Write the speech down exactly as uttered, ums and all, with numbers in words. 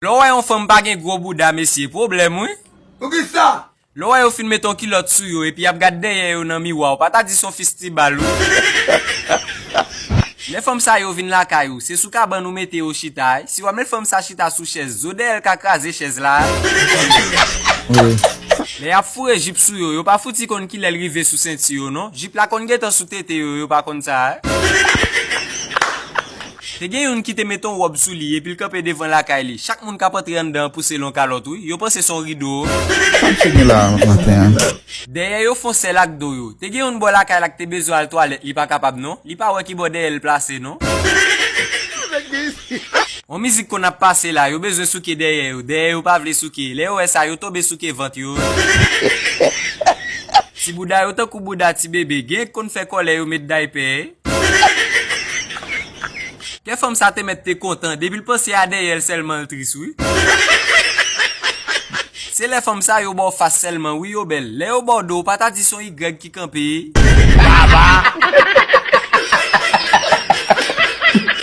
Lè w wè yon fanm pa gen gwo bouda, mesye, pwoblèm, wi. Poukisa? Lè w wè yo fin met yon kilòt sou yo, epi y ap gad dèyè yo nan miwa, w pa ta di s on fistibal, wi. Lè fanm sa yo vin lakay ou, se sou kabann ou mete yo chita, wi. Si w ap met fanm sa chita sou chèz, zo dèyè l ka kraze chèz la. Lè y ap foure jip sou yo, yo pa fouti konn kilè l rive sou senti yo, non. Jip la konn gentan sou tete yo, yo pa konn sa, wi. Te gen youn ki te met yon wòb sou li, epi l kanpe devan lakay li. Chak moun k ap antre anndan an pouse l yon kalòt, wi. Yo panse s on rido. Sa misye gen la maten an? Dèyè yo fon sèl ak do yo. Te gen youn bò lakay la ki te bezwen al twalèt, li pa kapab non. Li pa wè ki bò dèyè l plase non. On mizik konn ap pase la, yo bezwen souke dèyè yo. Dèyè yo pa vle souke. Lè yo wè sa, yo tonbe souke vant yo. Ti bouda yo tankou bouda ti bebe. Gen k konn fè kòlè yo met daypè. Kè fanm sa te mèt te kontan, depi l panse a dèyè l sèlman l tris, wi. Se lè fanm sa yo ba w fas sèlman, wi, yo bèl. Lè yo ba w do, w pa ta di s on igrèg ki kanpe. Baba!